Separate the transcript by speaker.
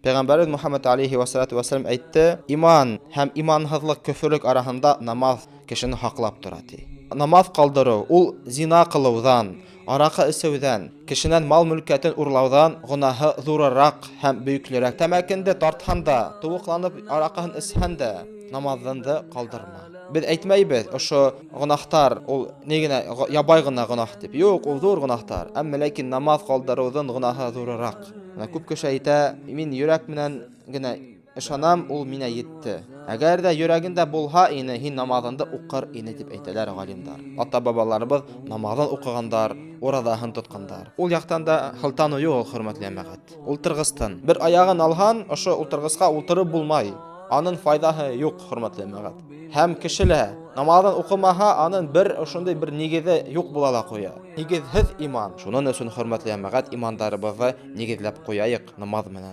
Speaker 1: Пәйғәмбәребеҙ Мөхәммәд алейһи вә салату вә сәләм әйтте, иман һәм иманһыҙлыҡ, көфөрлөк араһында намаҙ кешене һаҡлап тора, ти. Намаҙ ҡалдырыу ул зина ҡылыуҙан, араҡы эсеүҙән, кешенән мал-мөлкәтен урлауҙан гонаһы ҙурыраҡ һәм бөйөклөрәк. Тәмәкенде тартһан да, тыуыҡланып араҡыһын эсһән дә, намаҙыңды ҡалдырма. Беҙ әйтмәйбеҙ, ошо гонаһтар ул ни генә ябай ғына гонаһ тип. Юҡ, ул ҙур гонаһтар. Әммә ләкин намаҙ ҡалдырыуҙың гонаһы ҙурыраҡ. Менә күп кеше әйтә, мин йөрәк менән генә ышанам, ул миңә етте. Әгәр ҙә йөрәгендә булһа ине, һин намаҙыңды уҡыр ине, тип әйтәләр ғалимдар. Ата-бабаларыбыҙ намаҙын уҡығандар, ураҙаһын тотҡандар. Ул яҡтан да һылтаныу юҡ ул, хөрмәтле йәмәғәт. Ултырғыстан бер аяғын алһан, ошо ултырғысҡа ултырып булмай. Аның файҙаһы юҡ, хөрмәтле йәмәғәт. Һәм кеше лә намаҙын уҡымаһа, аның бер ошондай бер нигеҙе юҡ була ла ҡуя. Нигеҙһеҙ иман. Шуның өсөн, хөрмәтле йәмәғәт, имандарыбыҙҙы нигеҙләп ҡуяйыҡ намаҙ менән.